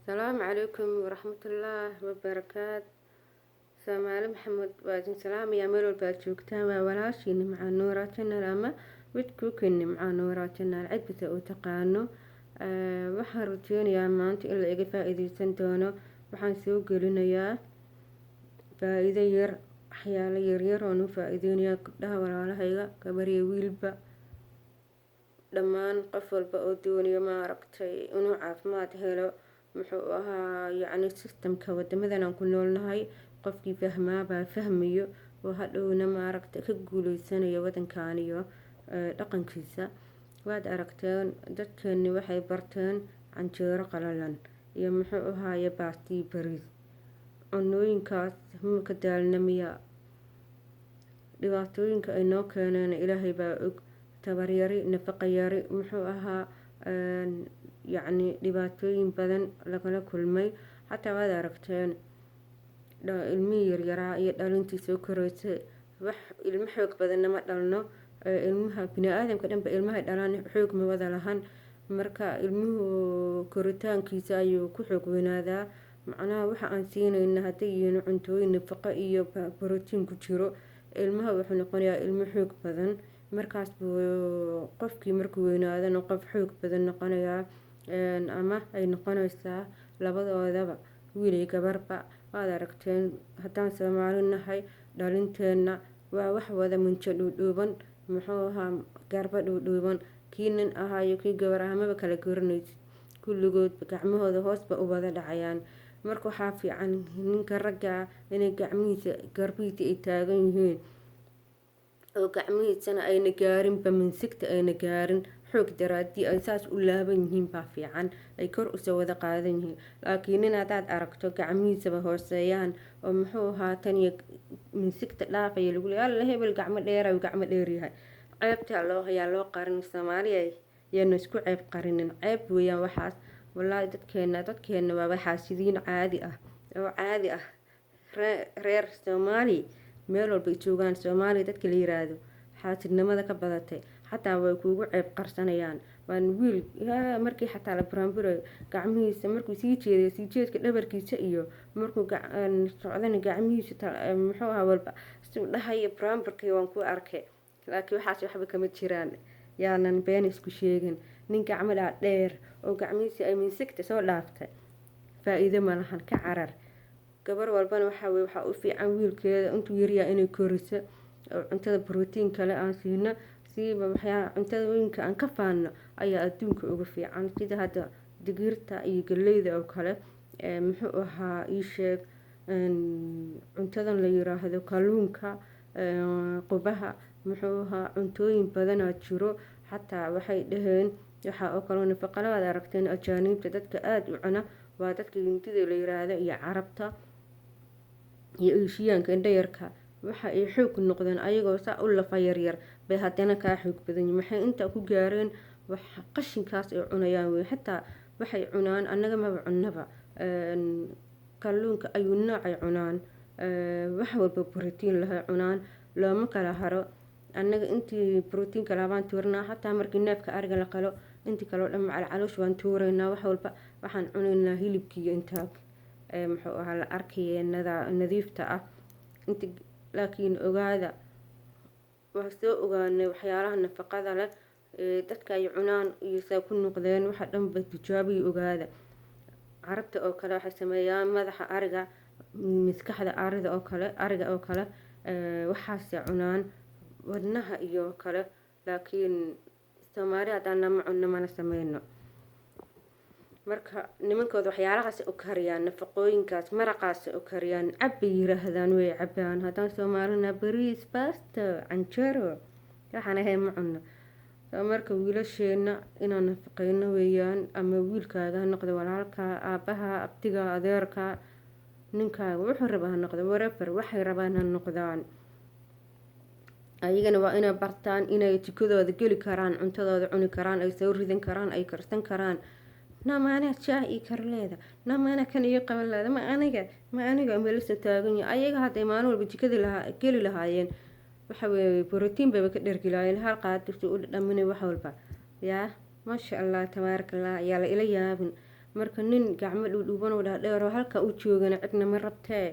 Asalaamu calaykum waraxmatullaahi wabarakaat. Soomaali Maxamed, waa idin salaamayaa meel walba aad joogtaan. Waa walaashii Nimca Nuura Channel ama with cooking Nimca Nuura Channel, cidbita uu taqaano. Waxaan rajeynayaa maanta in la iga faa-iideysan doono. Waxaan soo gelinayaa faa-iido yar, waxyaalo yaryar oon u faa-iideynayaa gabdhaha walaalahayga, gabar iyo wiilba, dhammaan qof walba oo doonayo, maaragtay, inuu caafimaad helo. Muxuu ahaa, yacni, systemka wadamadan aan ku noolnahay qofkii fahmaabaa fahmayo oo hadhowna, maaragtay, ka guuleysanayo wadankan iyo dhaqankiisa. Waad aragteen, dadkeeni waxay barteen canjeero qalalan iyo, muxuu ahaaye, baastii bariis. Cunooyinkaas maka daalna miya? Dhibaatooyinka ay noo keeneen Ilaahay baa og: tabaryari, nafaqa yari, muxuu ahaa, yacni, dhibaatooyin badan lagala kulmay. Xataa waad aragteen ilmihii yaryaraa iyo dhalintii soo koreysay. Wax ilmo xoog badanna ma dhalno. Ilmaha bini-aadamka dhanba ilmahay dhalaan xoog ma wada lahan. Marka ilmuhu koritaankiisa ayuu ku xoog weynaadaa. Macnaha, waxa aan siinayna hadday yihiin cuntooyin nafaqo iyo borotiin ku jiro, ilmaha wuxuu noqonayaa ilmo xoog badan. Markaas buu qofkii markuu weynaadana qof xoog badan noqonayaa, ama ay noqonaysaa, labadoodaba, wiil iyo gabarba. Waad aragteen, haddaan Soomaali nahay, dhalinteenna waa wax wada munjo dhuudhuuban, muxuu ahaa, garba dhuudhuuban. Kii nin ahaa iyo kii gabar ah maba kala garanaysid, kulligoodba gacmahooda hoosba u wada dhacayaan. Marka waxaa fiican ninka ragga inay gacmihiisa, garbihiisa ay taagan yihiin oo gacmihiisana ayna gaarinba minsigta, ayna gaarin xoog daraadii, ay saas u laaban yihiin baa fiican, ay kor usoo wada qaadan yihiin. Laakiin nin haddaad aragto gacmihiisaba hooseeyaan oo, muxuu ahaa, tan iyo minsigta dhaafaya, lagu leeyahay, "Alla, hebel gacmo dheera, gacmo dheeryahay." Ceebta loo hayaa loo qarin. Soomaaliya, yaanu isku ceeb qarinin, ceeb weeyaan waxaas, wallaahi. Dadkeena waa waxaasidiin caadi ah oo caadi ah. Reer Soomaali meel walba ay joogaan, Soomaaliya dadka la yiraahdo, xaasidnimada ka badatay, xataa way kuugu ceeb qarsanayaan. Waan wiil markii xataa la buraanburayo, gacmihiisa markuu sii jeedayo, sii jeedka dhabarkiisa, iyo markuu socdana gacmihiisa, muxuu ahaa, walba suu dhahayo buraanburkii waan ku arkay. Laakiin waxaas waxba kama jiraan, yaanan been isku sheegin. Nin gacmo dhaa dheer oo gacmihiisa ay minsigta soo dhaaftay faa-iido ma lahan, ka carar. Gabar walbana waxaa weye, waxaa u fiican wiilkeeda intuu yaryaa inay koriso oo cuntada brotiin kale aan siino. Siiba waxyaa cuntadooyinka aan ka faano ayaa adduunka uga fiican, sida hadda digirta iyo galleyda oo kale, muxuu ahaa, ii sheeg, cuntadan la yiraahdo kalluunka, qubaha, muxuu ahaa, cuntooyin badanaa jiro. Xataa waxay dhaheen waxaa oo kaloo nafaqala. Waad aragteen ajaaniibta, dadka aada u cuna waa dadka Hindida la yiraahdo iyo Carabta iyo Eeshiyaanka indhayarka. Waxa ay xoog noqdeen ayagoo saa u lafa yaryar bay haddana kaa xoog badan yihin. Maxay intaa ku gaareen? Wax qashinkaas ay cunayaan wey. Xataa waxay cunaan annaga maba cunnaba. Kalluunka ayuu noocay cunaan, wax walba brotiin lahay cunaan, looma kala haro. Annaga intii brotiinka lahaa baan tuurnaa. Xataa markii neefka ariga la qalo, intii kaleo dhan macal caloosh waan tuuraynaa. Wax walba waxaan cunaynaa hilibkiiyo intaa, muxuu ahaa, la arkaya nadiifta ah inta. Laakiin ogaada, waa soo ogaanay waxyaalaha nafaqada leh ee dadka ay cunaan iyo saa ku noqdeen. Waxa dhanba tijaabiyi, ogaada. Carabta oo kale waxay sameeyaan madaxa ariga, maskaxda arida oo kale, ariga oo kale, waxaasay cunaan, wadnaha iyo kale. Laakiin Soomaali haddaan nama cunno, mana sameyno. Marka nimankooda waxyaalahaas u kariyaan, nafaqooyinkaas, maraqaas u kariyaan, cabbay yiraahdaan, way cabbaan. Haddaan Soomaalina, bariis, baasto, canjero, waxaan ahayn ma cunno. Marka wiilasheena inaan nafaqeyno weeyaan, ama wiilkaaga ha noqdo, walaalka, aabbaha, abtiga, adeerka, ninkaaga, wuxuu raba ha noqdo, whatever waxay rabaan ha noqdaan. Ayagana waa inay bartaan inay jikadooda geli karaan, cuntadooda cuni karaan, ay soo ridan karaan, ay karsan karaan. Namaana jaah ii karleeda, namaana kan ii qaban leeda, ma aniga meelasa taagan yahay. Ayaga hadday maalin walba jikada lahaa geli lahaayeen, waxa weeye brotiin bayba ka dhergi lahaayeen. Hal qaadirta u dhadhaminay wax walba. Yaa maasha Allah, tabaaraka Allah, ayaa la ila yaabin. Marka nin gacmo dhuudhuuban oo dhaadheer oo halka u joogana cidna ma rabtee.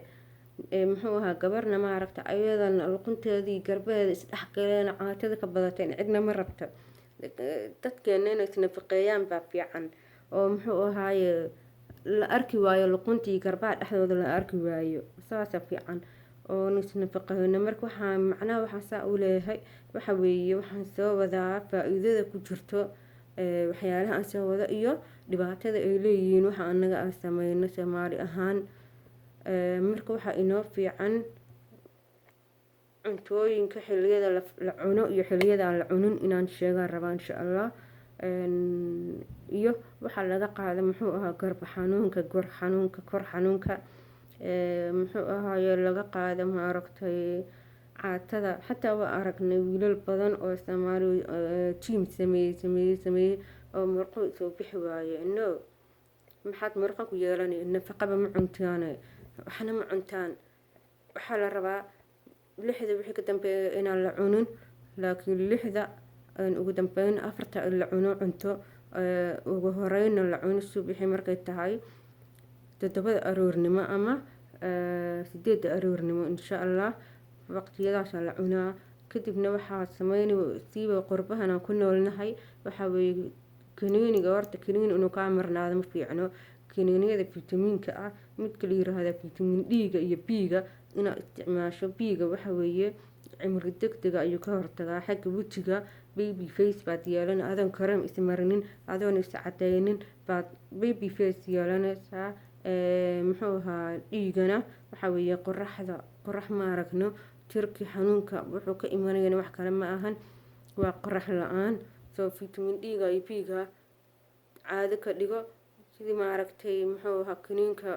Muxuu ahaa, gabarna ma aragta ayadana luqunteedii garbaheeda isdhexgaleen, caatada ka badateen, cidna ma rabto. Dadkeena inay isnafaqeeyaan baa fiican, oo muxuu ahaaye, la arki waayo luquntii garbaha dhexdooda la arki waayo, saasa fiican oo isnafaqeyno. Marka waxaa macnaha waxaan saa u leeyahay waxa weeye, waxaan soo wadaa faa-iidada ku jirto waxyaalaha aan soo wado iyo dhibaatada ay leeyihiin waxa anaga aan sameyno Soomaali ahaan. Marka waxaa inoo fiican cuntooyinka xiliyada la cuno iyo xiliyada aan la cunin inaan sheegaan rabaa, insha Allah. Iyo waxaa laga qaada, muxuu ahaa, garba xanuunka, gor xanuunka, kor xanuunka, muxuu ahaaye, laga qaada, maaragtay, caatada. Xataa waa aragnay wiilal badan oo Soomaali gym sameeyey, sameeyey, sameeyey oo murqo soo bixi waaye. No, maxaad murqo ku yeelanay? Nafaqaba ma cuntaane, waxna ma cuntaan. Waxaa la rabaa 6da wixii ka dambeeya inaan la cunin, laakiin 6da ugu dambeyn 4ta in la cuno cunto. Ugu horeyna la cuno subaxii markay tahay 7da aroornimo ama 8da aroornimo, insha Allah. Waqtiyadaasa la cunaa. Kadibna waxaa sameynay, siiba qurbahan aan ku noolnahay, waxaa weeye kaniiniga. Horta kaniini inuu kaa marnaado ma fiicno. Kaniiniyada fitamiinka ah, midka la yiraahda fitamiin D-ga iyo B-ga inaad isticmaasho. B-ga waxa weeye cimri degdega ayuu ka hortagaa. Xagga wejiga baby face baad yeelan, adoon kareem ismarinin, adoon iscadaynin baad baby face yeelanaysaa. Muxuu ahaa, D-gana waxaa weeye qoraxda. Qorax ma aragno. Jirki xanuunka wuxuu ka imanayana wax kale ma ahan, waa qorax la-aan. Soo fitamiin D-ga iyo B-ga caado ka dhigo. Sidii, maaragtay, muxuu ahaa, kaniinka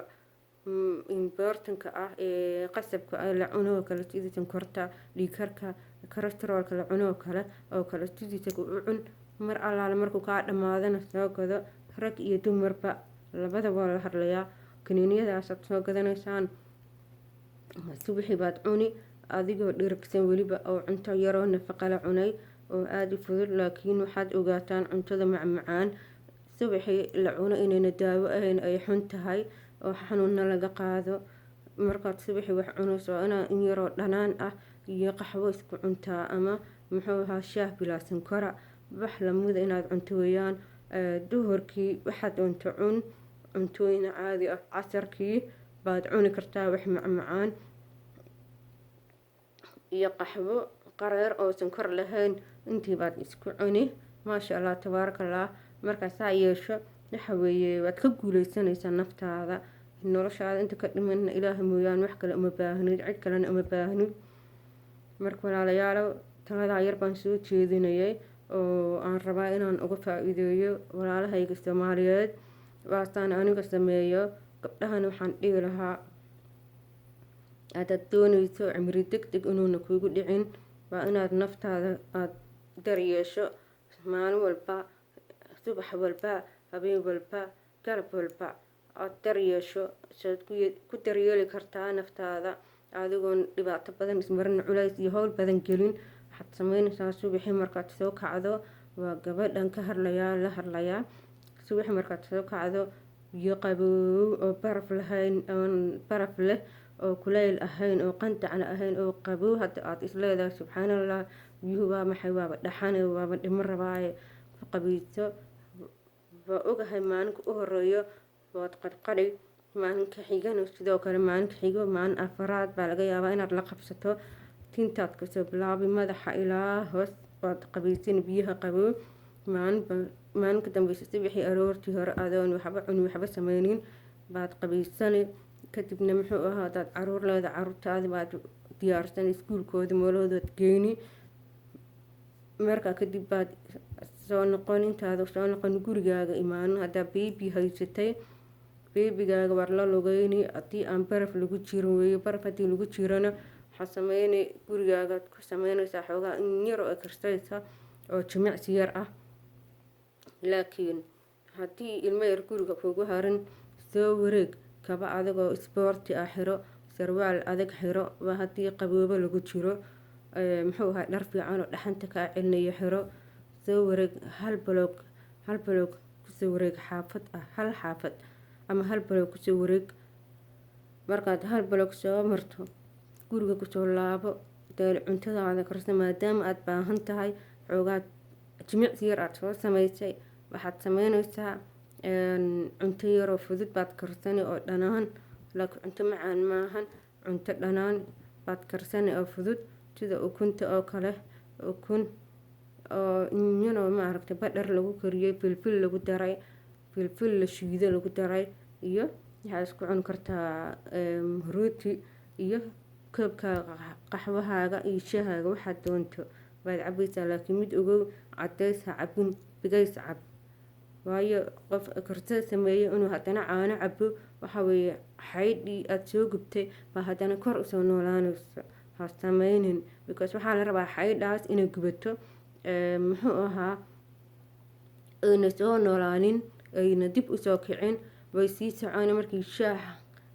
importantka ah ee qasabka ah la cuno oo kale, sidii sonkorta, dhiigkarka, cholesterolka la cuno oo kale, sidiisa u cun. Mar allaale markuu kaa dhamaadana soo gado. Rag iyo dumarba labada waa la hadlayaa. Kaniiniyadaasaad soo gadanaysaan, subaxii baad cuni adigoo dheragsan weliba, oo cunto yaroo nafaqa la cunay oo aada u fudud. Laakiin waxaad ogaataan cuntada macmacaan subaxii la cuno inayna daawo ahayn, ay xun tahay oo xanuunna laga qaado. Markaad subaxii wax cunayso, waa inaa in yaroo dhanaan ah iyo qaxwo isku cuntaa, ama muxuu ahaa, shaah bilaa sonkora, wax lamida inaad cunto weeyaan. Duhurkii waxaad cunto cun, cuntooyin caadi ah. Casarkii baad cuni kartaa wax macmacaan iyo qaxwo qareer oo sonkor lahayn, intii baad isku cuni. Maasha Allah, tabaaraka Allah. Markaasaa yeesho, waxa weeye waad ka guuleysanaysaa naftaada. Noloshaada inta ka dhimanna Ilaah mooyaan wax kale uma baahnid, cid kalena uma baahnid. Marka walaalayaalow, taladaa yar baan soo jeedinayay oo aan rabaa inaan uga faa-iideeyo walaalahayga Soomaaliyeed, waasaan aniga sameeyo. Gabdhahana waxaan dhihi lahaa, hadaad dooneyso cimri deg deg inuuna kugu dhicin, waa inaad naftaada aada daryeesho maalin walba, subax walba, habeen walba, galab walba aada daryeesho. Saad ku daryeeli kartaa naftaada adigoon dhibaato badan ismarin, culays iyo howl badan gelin? Waxaad sameynaysaa, subaxii markaad soo kacdo, waa gabadhan ka hadlayaa, la hadlayaa, subaxii markaad soo kacdo biyo qaboow oo baraf lahayn, oon baraf leh oo kuleyl ahayn oo qandacna ahayn oo qabow, hadda aada isleedahay subxaan Allah, biyuhu waa maxay, waaba dhaxane, waaba dhimo rabaaye, ku qabayso. Waa ogahay, maalinka u horeeyo waad qadhqadhi, maalinka xigana sidoo kale, maalinka xigo, maalin afaraad baa laga yaabaa inaad la qabsato. Tintaad kasoo bilaabay madaxa ilaa hoos waad qabaysan biyaha qabow. Maalinba maalinka dambeysa subaxii aroortii hore, adoon waxba cunin, waxba sameynin, baad qabaysani. Kadibna, muxuu ahaa, hadaad caruur leeda, caruurtaadi baad diyaarsan, iskuulkooda meelahoodaad geyni. Markaa kadib baad soo noqon. Intaada soo noqon, gurigaaga imaanin, haddaa baby haysatay, babygaaga waad la lugeyni, haddii aan baraf lagu jirin weeye. Baraf haddii lagu jirana, waxaad sameynay, gurigaagaad ku sameynaysaa xoogaa in yar oo exercise oo jimicsi yar ah. Laakiin haddii ilmo yar guriga kugu harin, soo wareeg, kaba adagoo isboorti ah xiro, sarwaal adag xiro, waa haddii qaboobo lagu jiro. Muxuu ahaa, dhar fiican oo dhaxanta kaa celinaya xiro. Soo wareeg, hal block, hal block kusoo wareeg. Kusoo wareeg xaafad ah, hal xaafad ama hal block kusoo wareeg. Markaad hal block soo marto, guriga kusoo laabo, dee cuntadaada karsa. Maadaama aada baahan tahay, xoogaad jimicsi yar aada soo sameysay, waxaad sameyneysaa cunto yaroo fudud baad karsani oo dhanaan, laakiin cunto macaan maahan. Cunto dhanaan baad karsani oo fudud, sida ukunta oo kale, ukun oo yaroo maaragtay butter lagu kariyey, filfil lagu daray, filfil la shiido lagu daray. Iyo waxaad isku cuni kartaa rooti iyo koobka qaxwahaaga iyo shahaaga, waxaad doonto waad cabaysaa. Laakiin mid ogow, cadeys ha cabin, bigays cab. Waayo, qof kartada sameeyey inuu haddana caano cabo, waxa weeye xaydhii aada soo gubtay baa haddana kor usoo noolaanayso. Ha sameynin, because waxaa la rabaa xaydhaas inay gubato, muxuu ahaa, ayna soo noolaanin, ayna dib usoo kicin. Way sii socon. Markii shaah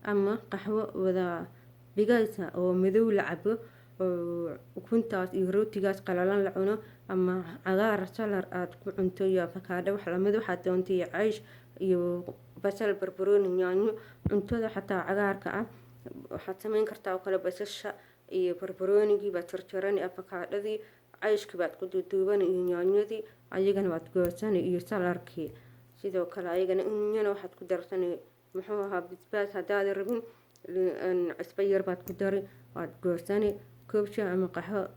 ama qaxwo wada bigaysa oo madow la cabo, oo ukuntaas iyo rootigaas qalalan la cuno, ama cagaar salad aada ku cunto iyo afakaadho, wax lamid waxaad doonto, iyo caysh iyo basal, barbarooni, yaanyo, cuntada xataa cagaarka ah waxaad sameyn kartaa oo kale. Basasha iyo barbaroonigii baad jarjarani, afakaadhadii, cayshkii baad ku duuduubani iyo yaanyadii, ayagana waad goosani, iyo saladkii sidoo kale ayagana inyana waxaad ku darsani, muxuu ahaa, basbaas. Haddaada rabin, cusbo yar baad ku dari, waad goosani. Koob shaah ama qaxwo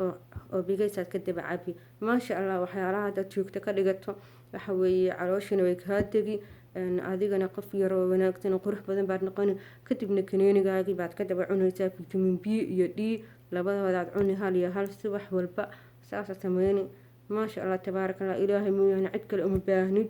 oo bigaysaad ka daba cabi. Maasha Allah, waxyaalaha haddaad joogto ka dhigato, waxa weeye calooshina way kaa degi, adigana qof yar oo wanaagsan oo qurux badan baad noqoni. Kadibna kaniinigaagii baad ka daba cunaysaa, vitamin B iyo D labadoodaad cuni, hal iyo hal subax walba. Saasa sameyni. Maasha Allah, tabaaraka Allah. Ilaahay mooyaane cid kale uma baahnid.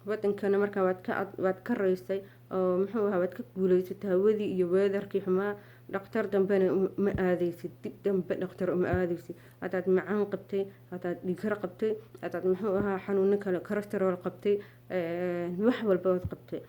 Wadankana markaa waad ka raysay oo, muxuu ahaa, waad ka guuleysatay hawadii iyo weatherkii xumaa. Dhaktar dambena ma aadeysid, dib dambe dhakhtar uma aadeysid. Haddaad macaan qabtay, haddaad dhiigkar qabtay, haddaad, muxuu ahaa, xanuuno kale, cholesterol qabtay, wax walba waad qabtay.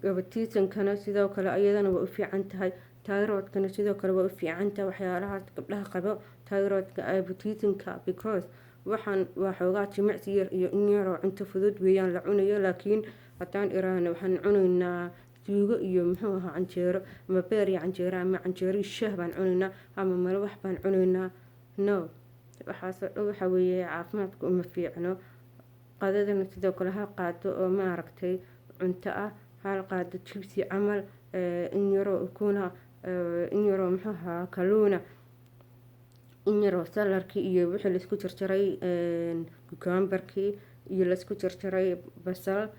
Gabatiisankana sidoo kale ayadana waa u fiican tahay. Thyroidkana sidoo kale waa u fiican tahay. Waxyaalahaas gabdhaha qabo thyroidka, abatiisanka, because waxaan waa xoogaa jimicsi yar iyo in yaroo cunto fudud weeyaan la cunayo. Laakiin haddaan iraahno waxaan cunaynaa suugo iyo, muxuu ahaa, canjeero, ama beer iyo canjeero, ama canjeero iyo shaah baan cunaynaa, ama malawax baan cunaynaa, no, waxaasoo dhan waxa weeye caafimaadka uma fiicno. Qadadana sidoo kale hal qaado oo maaragtay cunto ah, hal qaado jibsi camal, in yaroo ukuna, in yaroo, muxuu ahaa, kaluuna, in yaroo saladkii iyo wixii laisku jarjaray, cucumberkii iyo laisku jarjaray basal,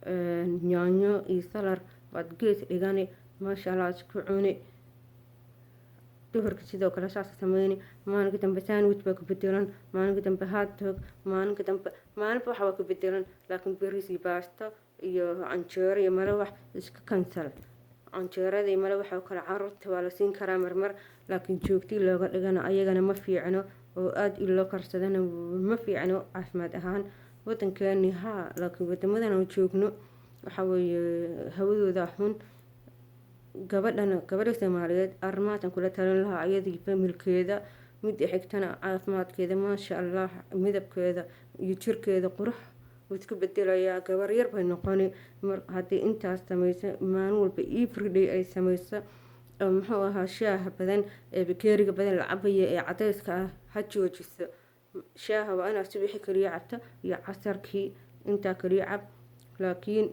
yaanyo iyo salad waad gees dhigani. Maasha Allah, isku cuni. Duhurka sidoo kale saasa sameyni. Maalinka dambe sandwich baa ku bedelan, maalinka dambe hotdog, maalinka dambe, maalinba waxa waa ku bedelan. Laakiin bariis iyo baasto iyo canjeero iyo malawax iska cancel. Canjeerada iyo malawax oo kale caruurta waa la siin karaa marmar, laakiin joogti looga dhigana ayagana ma fiicno, oo aada in loo karsadana ma fiicno caafimaad ahaan. Wadankeeni haa, laakiin wadamadan aan joogno waxa weeye hawadooda xun. Gabadhana, gabadha Soomaaliyeed, arrimahaasaan kula talin lahaa ayadii familykeeda. Midda xigtana caafimaadkeeda, maasha Allah, midabkeeda iyo jirkeeda qurux wuu isku bedelayaa, gabar yar bay noqoni mar haddii intaas sameyso, maalin walba, everyday ay sameyso. Oo, muxuu ahaa, shaaha badan ee bakeeriga badan la cabaya ee cadeyska ah ha joojiso. Shaaha waa inaad subaxi kaliya cabto iyo casarkii, intaa kaliya cab. Laakiin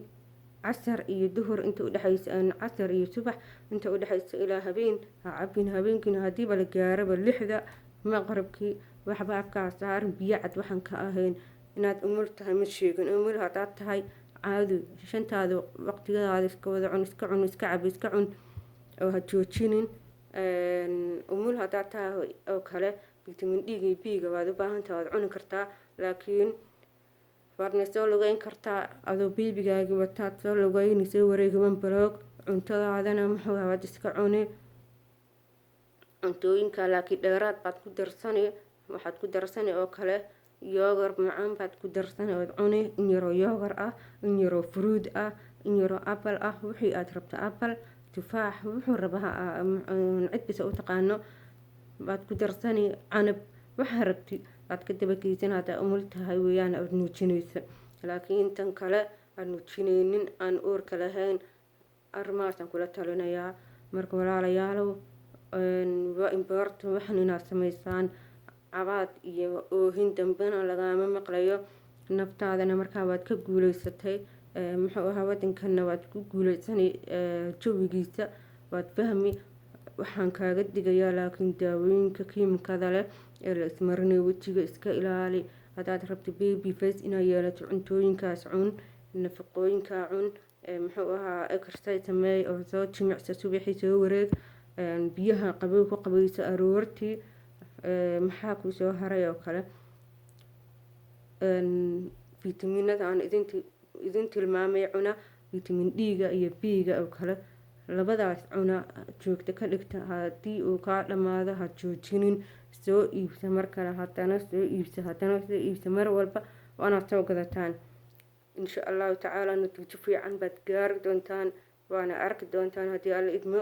casar iyo duhur inta udhexaysa, casar iyo subax inta udhexaysa ilaa habeen ha cabin. Habeenkiina hadiiba la gaaraba 6da maqribkii, waxba afkaa saarin biyo cad waxaan ka ahayn. Inaad umul tahay ma sheegin. Umul haddaad tahay, caadi shantaada waqtigadaada iska wada cun, iska cun, iska cab, iska cun oo ha joojinin. Umul haddaad tahay oo kale, vitamin D-ga iyo B-ga waad u baahantaha, waad cuni kartaa, laakiin waadna soo lugeyn kartaa adoo babygaagi wataad soo lugeyni, soo wareegi one block. Cuntadaadana, muxuu, waad iska cuni cuntooyinka, laakiin dheeraad baad ku darsani. Waxaad ku darsani oo kale yogurt macaan baad ku darsani ood cuni, in yaroo yogurt ah, in yaroo fruit ah, in yaroo apple ah, wixii aad rabto, apple, tufaax, wuxuu raba cid bisa u taqaano baad ku darsani, canab, waxaa rabti baad ka dabageysan haddaa umul tahay weeyaan, aad nuujinaysa. Laakiin intan kale Aan nuujineynin, aan uurka lahayn, arrimahaasaan kula talinayaa. Marka walaalayaalow, waa important waxan inaad samaysaan. Cabaad iyo oohin dambena lagama maqlayo. Naftaadana markaa waad ka guuleysatay. Muxuu ahaa, wadankanna waad ku guuleysanay, jawigiisa waad fahmi. Waxaan kaaga digayaa laakiin daawooyinka kiimikada leh ee la ismarinayo wejiga iska ilaali. Haddaad rabto baby face inaad yeelato, cuntooyinkaas cun, nafaqooyinkaa cun. Muxuu ahaa, exercise sameey oo soo jimicsa subaxii, soo wareeg, biyaha qabow ku qabayso aroortii. Maxaa kuu soo haray oo kale? Fitamiinada aan idin tilmaamay cuna, vitamin D-ga iyo B-ga oo kale, labadaas cuna, joogto ka dhigta. Haddii uu kaa dhammaado, ha joojinin, soo iibsa mar kale, haddana soo iibsa, haddana soo iibsa. Mar walba waanaad soo gadataan. Insha Allahu tacaala natiijo fiican baad gaari doontaan, waana arki doontaan haddii Alla idmo.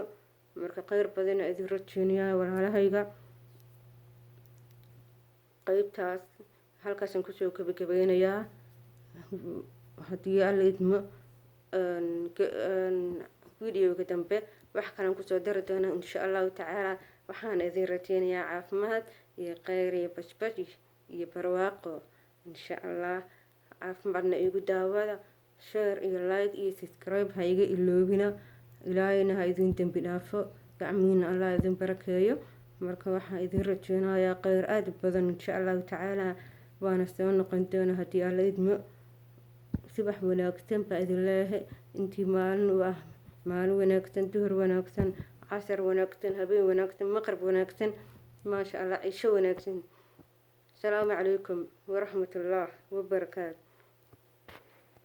Marka kheyr badana idin rajeynayaa, walaalahayga. Qeybtaas halkaasaan kusoo gabagabeynayaa. Haddii Alla idmo, videoga dambe wax kalan kusoo dari doonaa insha Allahu tacaala. Waxaan idin rajeynayaa caafimaad iyo kheyr iyo bashbash iyo barwaaqo insha Allah. Caafimaadna igu daawada. Share iyo like iyo subscribe ha iga iloobina. Ilaahayna ha idin dembi dhaafo, gacmihiina Allah idin barakeeyo. Marka waxaan idin rajeynayaa kheyr aada u badan insha Allahu tacaala, waana soo noqon doona haddii Alla idmo. Subax wanaagsan baa idin leeyahay intii maalin u ah, maalin wanaagsan, duhur wanaagsan, casar wanaagsan, habeen wanaagsan, maqrib wanaagsan, maasha Allah, cisho wanaagsan. Asalaamu calaykum waraxmatullah wabarakaatu.